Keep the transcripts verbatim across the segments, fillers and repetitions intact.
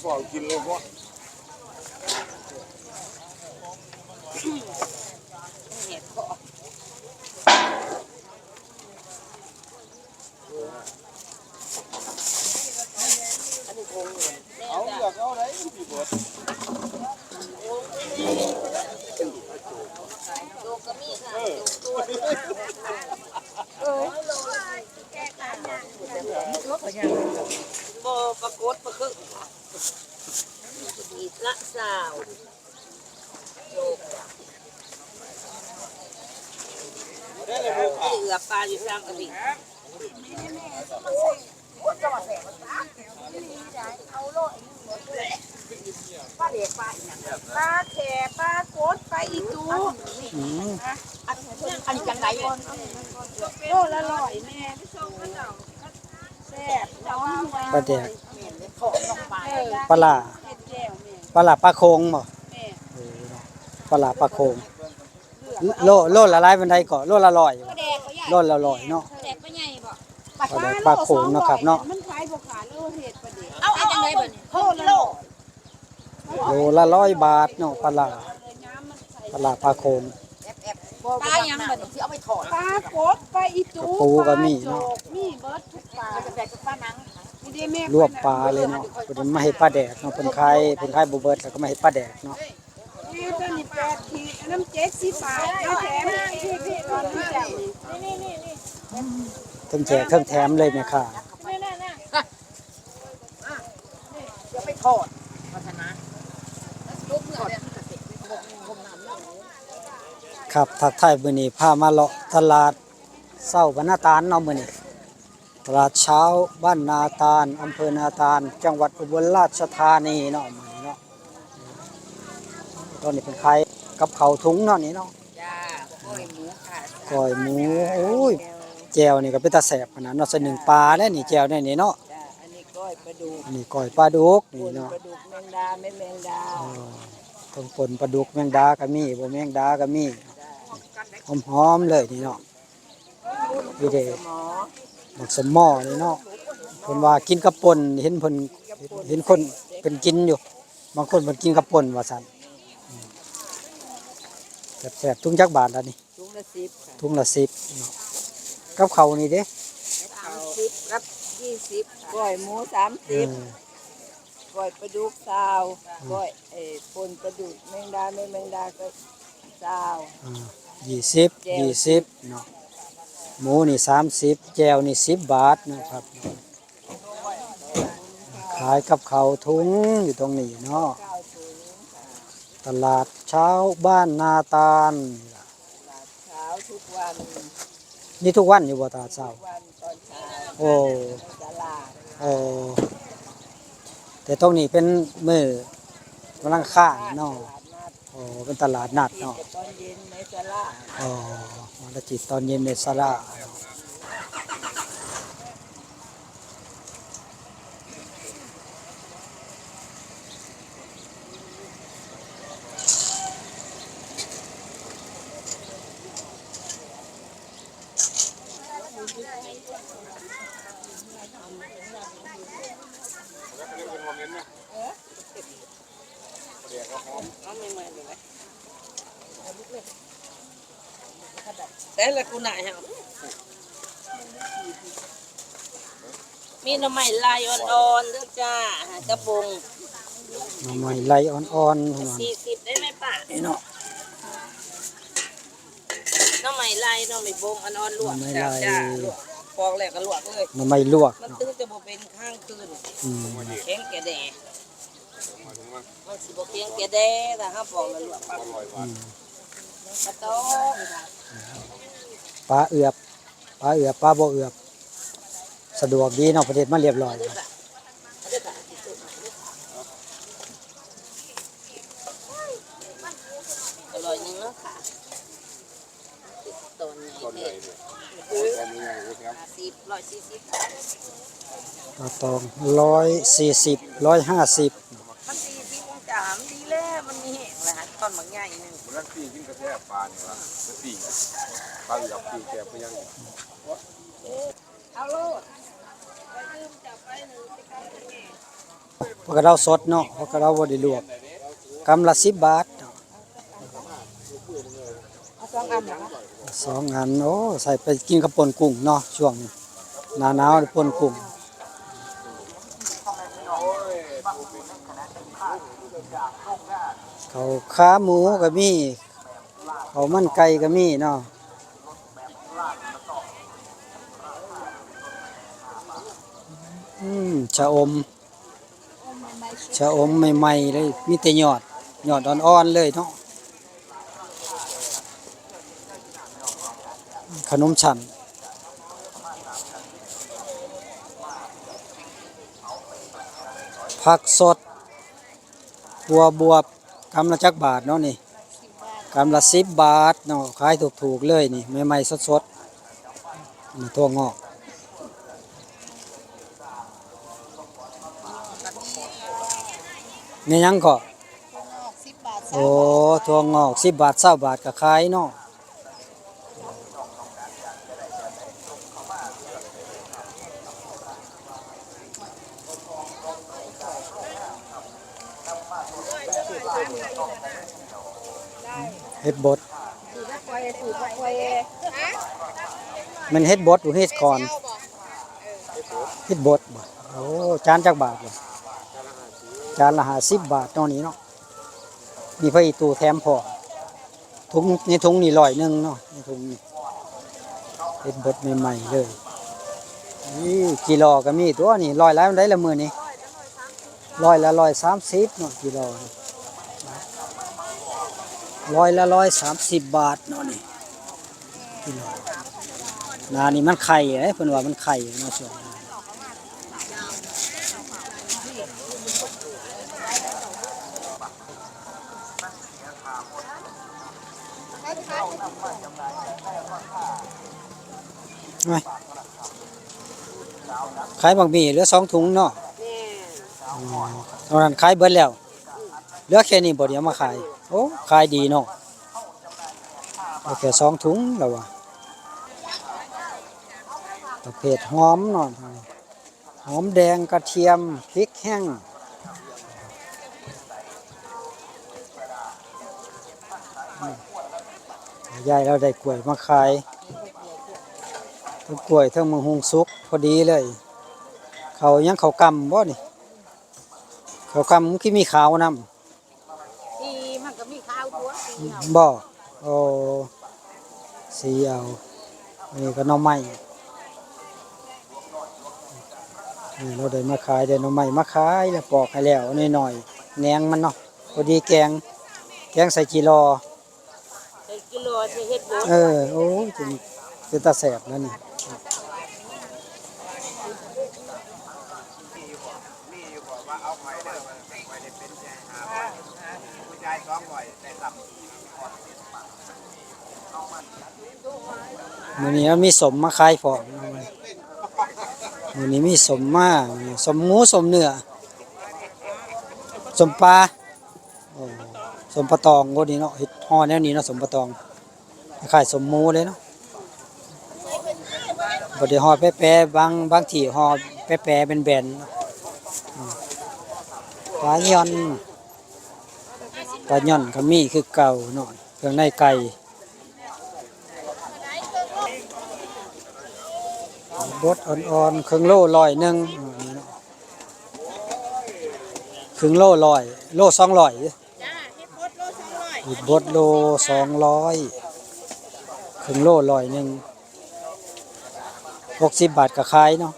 เฝ้ากินเลยเพราะ เอาเลือกเอาได้ที่เบิด บ่ปรากฏบ่คือขีดละซาว ได้เลยหมูป่า เหลือปลาอยู่สามกะทิ ปลาแขปลากดปลาอีตู อืม อันนี้จังได๋ โลละร้อยแม่แซ่บหอมหวาน ปลาแดก เออ ปลาร้า เฮ็ดแจ่วแม่ ปลาร้าปลาโขงบ่ แม่ เออเนาะปลาร้าปลาโขงโลโลละหลายปานใดก็โลละร้อยบ่โลละร้อยเนาะ แดกบ่ใหญ่บ่ ปลาแดกปลาโขงเนาะครับเนาะ มันขายบ่ขาดโลเฮ็ดปลาแดก เอาเอาจังได๋บัดนี้ โลละร้อย โลละร้อยบาทเนาะปลาร้าปลาร้าปลาโขง ปลาหยังบัดนี้สิเอาไปทอด ปลากดปลาอีตู กระปูก็มีเนาะ ปลาโจกมีเบิดทุกปลา จะแดกกับปลาหนัง นี่ได้แม่ ลวกปลาเลยเนาะเพิ่นมาเฮ็ดปลาแดกเนาะเพิ่นขายเพิ่นขายบ่เบิดแล้วก็มาเฮ็ดปลาแดกเนาะ แม่ตัวนี้แปดขีดอันนั้นเจ็ดสิบบาทเอาแถมตอนนี้จ้ะ เทั้งแจกเทั้งแถมเลยแม่ค้า เดี๋ยวไปทอดภาชนะ ครับทักทายมื้อนี้พามาเลาะตลาดเช้าบ้านนาตาลเนาะมื้อนี้ตลาดเช้าบ้านนาตาลอำเภอนาตาลจังหวัดอุบลราชธานีเนาะมื้อนี้เนาะตอนนี้เพิ่นขายกับข้าวถุงเนาะนี่เนาะ จ้าก้อยหมูค่ะ ก้อยหมูโอ้ยแจ่วนี่ก็เป็นตาแซ่บขนาดเนาะใส่หนึ่งปลาได้นี่แจ่วได้นี่เนาะ จ้าอันนี้ก้อยปลาดุก อันนี้ก้อยปลาดุกนี่ ป่น เนาะ ปลาดุกแมงดาแม่แมงดา เออต้องป่นปลาดุกแมงดาก็มีบ่แมงดาก็มี จ้า หอมๆเลยนี่เนาะนี่เด้ สมอ บักสมอนี่เนาะเพิ่นว่ากินกับป่นเห็นเพิ่นเห็นคนเพิ่นกินอยู่ บางคนเพิ่นกินกับป่นว่าซั่นแซ่บๆถุงจักบาทละนี่ ถุงละสิบค่ะ ถุงละสิบเนาะกับข้าวนี่เด้ สามสิบกับยี่สิบก้อยหมูสาม เอ สิบ อ ก้อยปลาดุกซาวก้อยเอ่อป่นปลาดุกแมงดาแม่แมงดาก็ซาว อ่ายี่สิบยี่สิบเนาะหมูนี่สามสิบแจ่วนี่สิบบาทนะครับ ขายกับข้าวถุงอยู่ตรงนี้เนาะ ข้าวถุง ตลาดเช้าบ้านนาตาล เช้าทุกวัน นี่ทุกวันอยู่บ่ตลาดเช้า ทุกวันตอนเช้า โอ้ ตลาด โอ้แต่ตรงนี้เป็นมื้อวันอังคารเนาะ ตลาดนัด โอ้เป็นตลาดนัดเนาะ แต่ตอนเย็นในตลาด อ๋อวันอาทิตย์ตอนเย็นในศาลาเนาะ เอาใหม่ๆเลยไหมแต่ละกูหน่ายเหรอมีหน่อไม้ลายอ่อนๆเด้อจ้าหากระบง หน่อไม้ไล่อ่อนๆ สี่สิบได้ไหมป้า นี่เนาะ หน่อไม้ลายหน่อไม้บงอ่อนๆลวก หน่อไม้ลาย จ้าลวกปอกแล้วก็ลวกเลย หน่อไม้ลวก มัน เนาะ ถึงจะบ่เป็นข้างคืน อืม แข็งแก่แดดมันสิบ่แข็งแก่แดดถ้าเฮาปอกแล้วลวกปั๊บ อืม กระต้อง ปลาเอือบปลาเอือบปลาบ่เอือบ สะดวกดีเนาะประเด็นมาเรียบร้อยแล้ว อร่อยหนึ่งแล้วค่ะตอนใหญ่ ตอนใหญ่ เนี่ย เนี่ยตอนใหญ่เลยครับ ห้าสิบร้อยสี่สิบ ปลาตองร้อยสี่สิบร้อยห้าสิบ มันสี่สิบองศามันดีแล้วมันมีแห้งแล้วตอนบางใหญ่หนึ่ง มันรักตีกินกระแทกปลาเนี่ยว่ามันตีปลาเอือบตีแกบไปยัง เอาโลดไปดื่มจับไปหนึ่งไปกันแน่ ผักกะเดาสดเนาะ ผักกะเดาบ่ได้ลวก กำละสิบบาท เอาสองอันเหรอคะ สองอัน โอ้ ใส่ไปกินกับป่นกุ้งเนาะ ช่วงนี้ หน้าหนาวป่นกุ้ง ข้าวขาหมูก็มี ข้าวมันไก่ก็มีเนาะ อืม ชะอม ชะอมใหม่ๆเลย มีแต่ยอด ยอดอ่อนๆเลยเนาะ ขนมชั้น ผักสด บัวบวบ กำละจักบาทเนาะนี่ กำละสิบบาทเนาะ ขายถูกๆเลยนี่ ใหม่ๆสดๆ นี่ ถั่วงอก แม่นหยังเกาะ ถั่วงอกสิบบาท โอ้ ซาวบาท ถั่วงอกสิบบาท ซาวบาทก็ขายเนาะ เห็ดบด มันเห็ดบดหรือเห็ดขอน เห็ดบดบ่ โอ้ จานจักบาทบ่ จานละห้าสิบบาทเนาะนี่เนาะ มีผักอีตูแถมพร้อม ถุง ในถุงนี่ร้อยหนึ่งเนาะ ในถุงนี่ เห็ดบดใหม่ๆเลย นี่ จิหล่อก็มีตัวนี่ ร้อยละเท่าใดละมื้อนี้ ร้อยละร้อยสามสิบเนาะ จิหล่อ ร้อยละร้อยสามสิบบาทเนาะนี่ จิหล่อ หน้านี่มันไข่เด้ เพิ่นว่ามันไข่เนาะ ช่วงนี้ ขายบักหมี่เหลือสองถุงเนาะ แม่น อ๋อ ตอนนั้นขายเบิดแล้ว เหลือแค่นี้บ่ เดี๋ยวมาขาย โอ้ ขายดีเนาะ เหลือแค่สองถุงแล้ววะ ประเภทหอมเนาะ หอมแดง กระเทียม พริกแห้ง อืม ยายเราได้กล้วยมาขาย ทั้งกล้วย ทั้งมะฮุงสุก พอดีเลย เขายังเขากำบ่นี่ เขากำมันคือมีขาวนำ สีมันก็มีขาวตัวสีเอา บ่ โอ้ สีเอา อันนี้ก็หน่อไม้ นี่เราได้มาขาย ได้หน่อไม้มาขาย แล้วปอกให้แล้วหน่อยๆ แหนงมันเนาะ พอดีแกง แกงใส่จิหล่อ ใส่จิหล่อ ใส่เห็ดบด เออ โอ้ย เป็น เป็นตาแสบแล้วนี่ มื้อนี้มีสมมาขายพร้อม มื้อนี้มีสมมา สมหมู สมเนื้อ สมปลา โอ้ สมปลาตอง โอ้ นี่เนาะ เฮ็ดห่อแนวนี้เนาะ สมปลาตอง คล้ายๆสมหมูเลยเนาะ บ่ได้ห่อแปะๆ บาง บางที่ห่อแปะๆ แบนๆ เนาะ อืม ปลาย่อน ปลาย่อนก็มีคือเก่าเนาะ เครื่องในไก่ บดอ่อนๆ ครึ่งโลร้อยหนึ่ง อืม ครึ่งโลร้อย โลสองร้อย จ้า เห็ดบดโลสองร้อย เห็ดบดโลสองร้อย ครึ่งโลร้อยหนึ่ง หกสิบบาทก็ขายเนาะ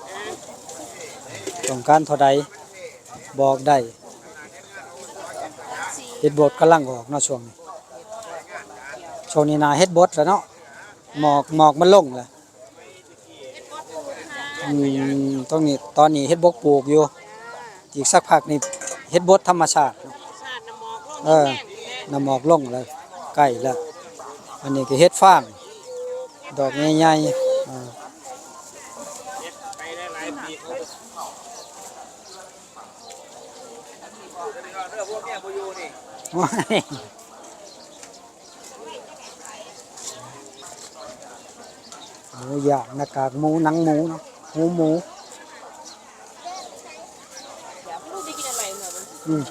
จ้า ต้องการเท่าใด บอกได้ เห็ดบดกำลังออกเนาะช่วงนี้ ช่วงนี้หน้าเห็ดบดแล้วเนาะ หมอก หมอกมันลงแล้ว อืม ตรงนี้ ตอนนี้เห็ดบดปลูกอยู่ อีกสักพักนี่เห็ดบดธรรมชาติเนาะ เออ น้ำหมอกลงแล้ว ใกล้แล้ว อันนี้ก็เห็ดฟาง ดอกใหญ่ๆ อ่า หมูย่าง หน้ากากหมู หนังหมูเนาะ หูหมู อืม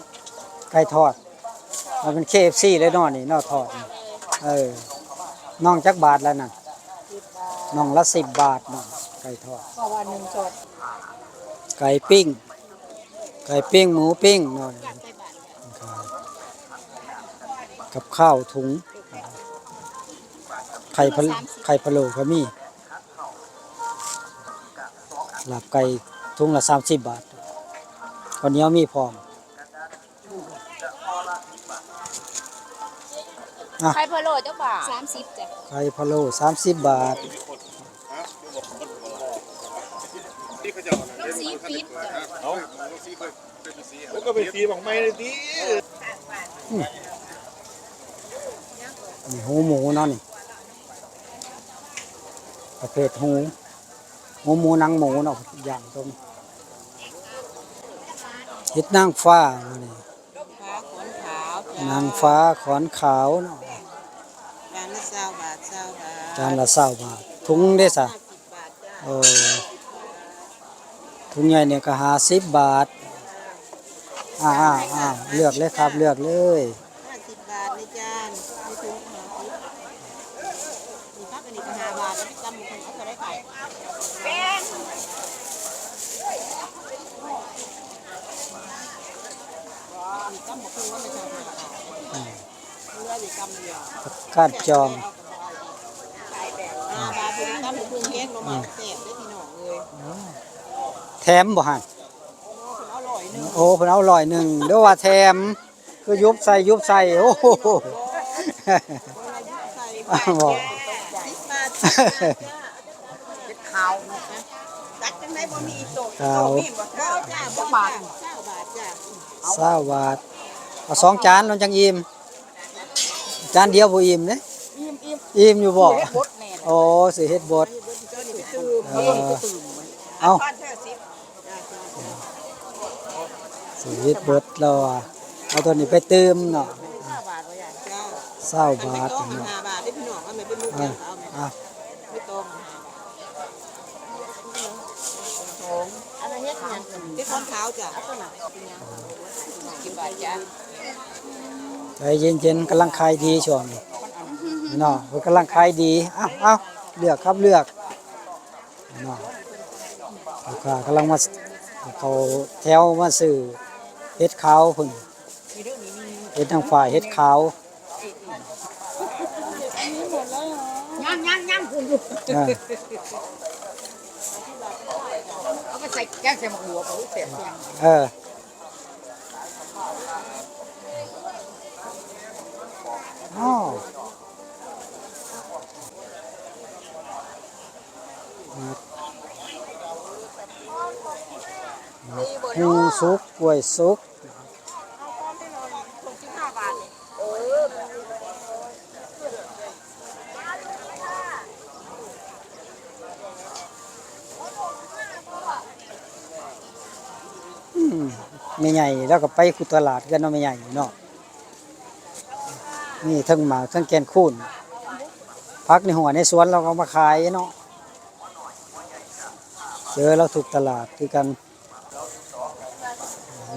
ไก่ทอด มันเป็น เค เอฟ ซี เลยเนาะนี่เนาะ ทอดนี่ เออ น่องจักบาทแล้วนั่น น่องละสิบบาทเนาะ ไก่ทอด เพราะว่าหนึ่งสด ไก่ปิ้ง ไก่ปิ้ง หมูปิ้งเนาะ กับข้าวถุง ไข่พะ ไข่พะโล้ก็มี ลาบไก่ถุงละสามสิบบาท ข้าวเหนียวมีพร้อม อ่ะ ไข่พะโล้จักบาท สามสิบจ้ะ ไข่พะโล้สามสิบบาท ต้องสีปิดจ้ะ แล้วก็ไปสีของไม้เลยดิ อืม นี่หูหมูเนาะนี่ ประเภทหู หัวหมูหนังหมูเนาะ อย่างตรง เห็ดนางฟ้านี่ ฟ้าขอนขาวจ้ะ นางฟ้าขอนขาวเนาะ จานละซาวบาท ซาวบาท จานละซาวบาท ถุงเด้ซะ ห้าสิบบาทจ้ะ เออ ถุงใหญ่เนี่ยก็ห้าสิบบาท อ่า อ่า อ่า เลือกเลยครับ เลือกเลย ห้าสิบบาทในจาน ในถุงห้าสิบ นี่ครับ อันนี้ก็ห้าบาท อันนี้ตำบักหุ่งเอาเท่าไหร่ขาย แป้ง อันนี้ตำบักหุ่งว่าไม่ใช่ห้าบาท อืม เหลืออยู่กำเดียว ผักกาดจอง ขายแบบห้าบาท อันนี้ตำบักหุ่งแกงหน่อไม้แซ่บเด้อพี่น้องเอ้ย แถมบ่หั่น โอ้ เพิ่นเอาร้อยหนึ่ง โอ้ เพิ่นเอาร้อยหนึ่ง เด้อว่าแถม คือยุบใส่ ยุบใส่ โอ้โห บ่ สิบบาท ตักจังได๋บ่มีอีกโต ขาว มีบ่ เก้าจ้า บ่บาท เก้าบาทจ้า ซาวบาท เอาสองจาน มันจังอิ่ม จานเดียวบ่อิ่มเด้ อิ่ม อิ่ม อิ่มอยู่บ่ สิเฮ็ดบดแน่ โอ้ สิเฮ็ดบด เฮ็ดบด เจ้านี่ไปตื่ม เออ เอา สิเฮ็ดบดแล้วอะ เอาตัวนี้ไปตื่มเนาะ ซาวบาทเนาะ ห้าบาทเด้อพี่น้อง เอาแม่เป็นหมู่ อ่ะ กัน เอาแม่ อ่ะ ไม่ต้อง อันนั้นเฮ็ดหยัง เฮ็ดของขาวจ้ะ เอาตัวนั้นเอาไปหยัง กี่บาทจ๊ะ ใจเย็นๆ กำลังขายดีช่วงนี้เนาะ กำลังขายดี เอ้า เอ้า เลือกครับ เลือก เนาะ ลูกค้ากำลังมา เขาแถวมาซื้อเห็ดขาวพุ่น เห็ดนางฟ้า เห็ดขาว ย่างย่างย่างคุณอยู่ อ่า เอาไปใส่แกงใส่หมกหัวเขาแสบแกง เออ อ้าว หมาก หมากพลูสุก กล้วยสุก อืม แม่ใหญ่แล้วก็ไปคุตลาดกันเนาะ แม่ใหญ่เนาะ นี่ทั้งหมากทั้งแกนคูน ผักในหัวในสวนเราก็มาขายเนาะ เจอเราทุกตลาดคือกัน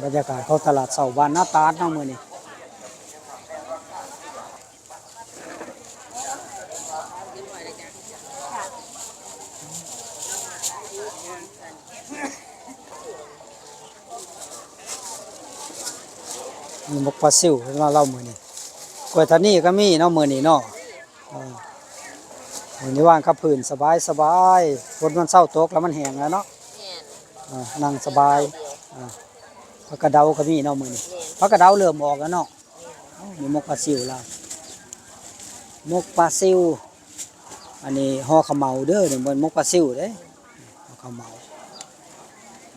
บรรยากาศของตลาดเช้าบ้านนาตาดเนาะมื้อนี้ มีหมกปลาซิวเนาะ เรามื้อนี้ กล้วยตานีก็มีเนาะมื้อนี้เนาะ อ่า มื้อนี้ว่างกับพื้นสบายสบาย ฝนมันเซาตกแล้วมันแห้งแล้วเนาะ แม่น อ่า นั่งสบาย อ่า ผักกะเดาก็มีเนาะมื้อนี้ แม่น ผักกะเดาเริ่มออกแล้วเนาะ เอ้า นี่หมกปลาซิวลาว หมกปลาซิว อันนี้ห่อข้าวเหมาเด้อ นี่บ่แม่นหมกปลาซิวเด้ ห่อข้าวเหมา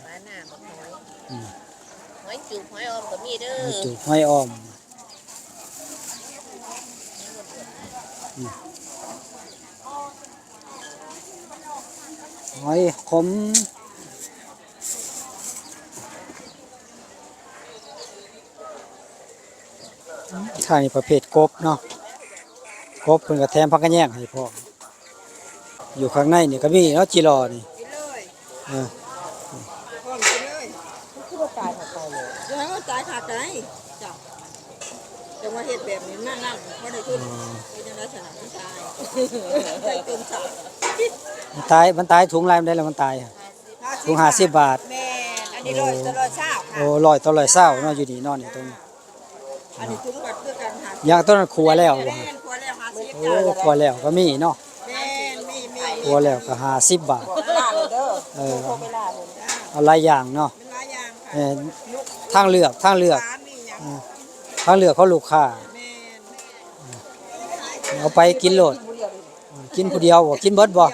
ปลาหน้าบักหอย อืม หอยจูบหอยออมก็มีเด้อ หอยจูบหอยออม อืม หอยขม ทางนี้ประเภทกบเนาะ กบเพิ่นก็แถมผักกะแยงให้พร้อม อยู่ข้างในนี่ก็มีเนาะ จิหล่อนี่ กินเลย เออ พร้อมกินเลย เดี๋ยวให้มันตายขาดใจจ้ะ จังว่าเฮ็ดแบบนี้มานั่งบ่ได้ทุน อืม เฮ็ดจังได๋ซั่นน่ะ มันตาย ใส่ต้นสา มันตาย มันตายถุงลายมันได้แล้วมันตาย ห้าสิบ ถุงห้าสิบบาท แม่น อันนี้ร้อยต่อร้อยซาวค่ะ โอ้ ร้อยต่อร้อยซาวเนาะ อยู่นี่เนาะ นี่ตรงนี้ อันนี้ถุงบัตรคือกันค่ะ อย่างต้นนั้นขัวแล้วบ่ แม่น ขัวแล้วห้าสิบ โอ้ จ้ะ ขัวแล้วก็มีเนาะ แม่น มี มี มี ขัวแล้วก็ห้าสิบบาท เออ เอาหลายอย่างเนาะ เป็นหลายอย่างค่ะ เออ ทางเลือก ทางเลือก หวานนี่หยัง เออ ทางเลือกของลูกค้า แม่น เอาไปกินโลด กินผู้เดียวบ่ กินเบิดบ่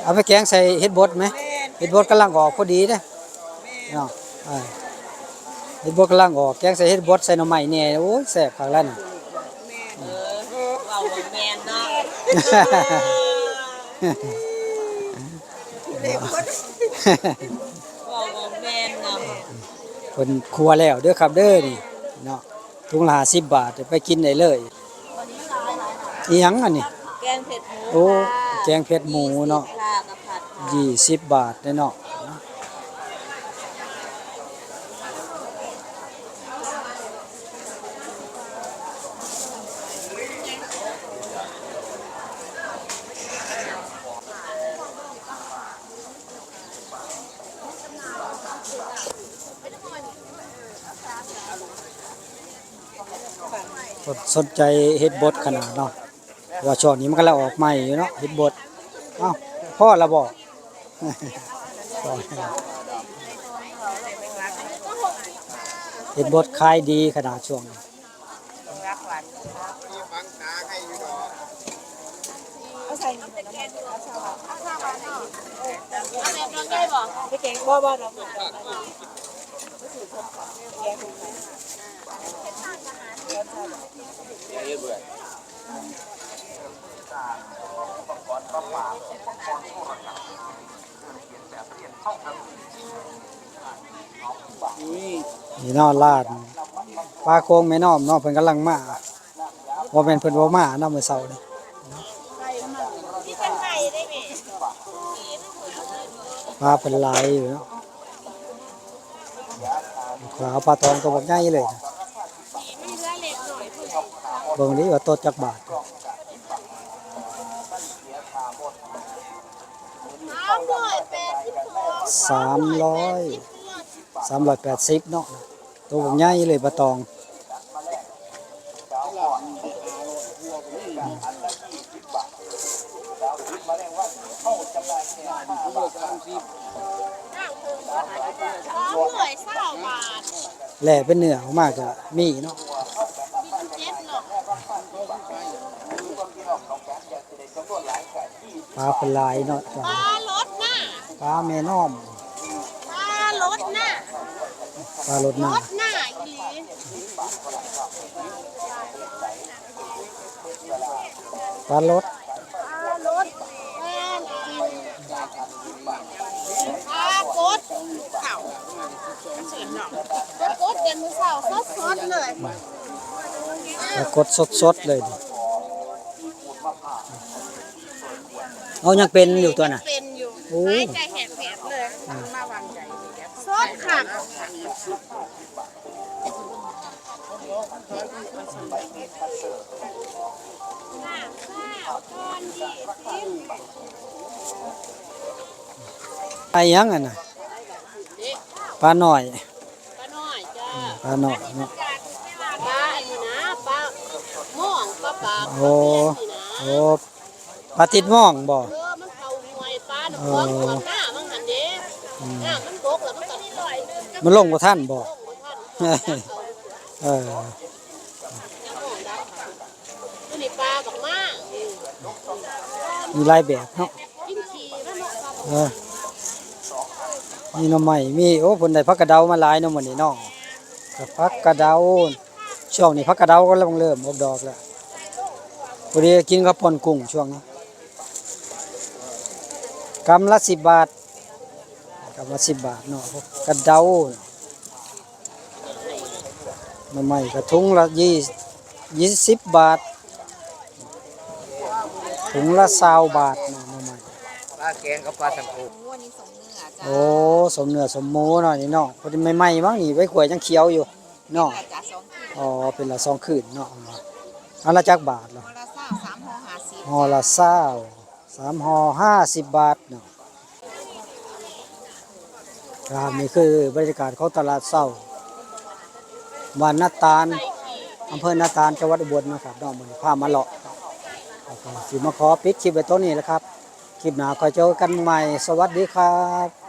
เอาไปแกงใส่เห็ดบดไหม แม่น เห็ดบดกำลังออกพอดีเด้ แม่น เนาะ เออ เห็ดบดกำลังออก แกงใส่เห็ดบด ใส่หน่อไม้แหน่ โอ้ย แซ่บคักแล้วนี่ แม่น เออ เว้าแม่นเนาะ เด็กคน เว้าแม่นเนาะ เพิ่นขัวแล้วเด้อครับเด้อนี่เนาะ ถุงละห้าสิบบาท ไปกินได้เลย อีหยังอันนี้ แกงเผ็ดหมู โอ้ ค่ะ แกงเผ็ดหมูเนาะ ยี่สิบค่ะ กับผัดผัก ยี่สิบบาทเด้อเนาะ สนใจเห็ดบดขนาดเนาะ ว่าช่วงนี้มันกำลังออกใหม่อยู่เนาะ เห็ดบด เอ้า พอละบ่ เห็ดบดขายดีขนาดช่วงนี้ เอาใส่นี่ก่อนนะ เอาใส่ เอาแบบน้องใหญ่บ่ ไปแกงบ่ บ่ดอก นี่เนาะ ร้านปลาโขงแม่น้อมเนาะ เพิ่นกำลังมา บ่แม่นเพิ่นบ่มาเนาะ มื้อเช้านี่ ปลาเพิ่นหลายอยู่เนาะ ขาวปลาตองตัวบักใหญ่เลย เบิ่งดิว่าโตจักบาท สามร้อย สามร้อยแปดสิบเนาะ ตัวบักใหญ่เลยปลาตอง แล่เป็นเนื้อออกมาก็มีเนาะ ปลาเพิ่นหลายเนาะ ปลาลดหน้า ปลาแม่น้อม ปลาลดหน้า ปลาลดหน้า ลดหน้าอีหลี ปลาลด ปลาลด ปลาลดเข่า ปลาลดเดี๋ยวมื้อเช้าสดๆเลย ปลากดสดๆเลยนี่ เอายังเป็นอยู่ตัวน่ะ เป็นอยู่ โอ้ หายใจแหบๆเลย อ่า มาหวังใหญ่ สดค่ะ ไอ้หยังอันน่ะ ปลาน้อย ปลาน้อยจ้า ปลาน้อยเนาะ ปลาอันนี้นะ ปลาม่อง ปลาปาก โอ้ ปลาเพี้ยนนี่นะ โอ้ ปลาติดม่องบ่ เออ มันเข้าห้วยปลาน่ะ เออ ขวางขวางหน้ามันหั่นเด้ อืม น้ำมันบกแล้วมันก็ มันลงบ่ทันบ่ ลงบ่ทัน เออ ยังม่องดำ ตัวนี้ปลาบักม่า มีหลายแบบเนาะ กินขี้มันเนาะ เออ มีหน่อไม้ มี โอ้ เพิ่นได้ผักกะเดามาหลายเนาะมื้อนี้เนาะ กับผักกะเดา ช่วงนี้ผักกะเดากำลังเริ่มออกดอกแล้ว พอดีกินกับป่นกุ้งช่วงนี้ กำละสิบบาท กำละสิบบาทเนาะ กะเดา หน่อไม้กะถุงละยี่ ยี่สิบบาท ถุงละซาวบาทเนาะ หน่อไม้ ปลาแกงกับปลาสังโก โอ้ อันนี้สองเนื้อ โอ้ สมเนื้อสมหมูเนาะนี่เนาะ พอดีใหม่ๆ มั้งนี่ ไว้ขวยยังเขียวอยู่เนาะ อ๋อ เป็นละสองคืนเนาะ อันละจักบาทละ ห่อละซาว สามห่อห้าสิบ ห่อละซาว สามห่อห้าสิบบาทเนาะ ครับ นี่คือบรรยากาศของตลาดเช้า บ้านนาตาล อำเภอนาตาล จังหวัดอุบลนะครับเนาะ มื้อนี้พามาเลาะ แล้วก็สิมาขอปิดคลิปไว้เท่านี้แหละครับ คลิปหน้าค่อยเจอกันใหม่ สวัสดีครับ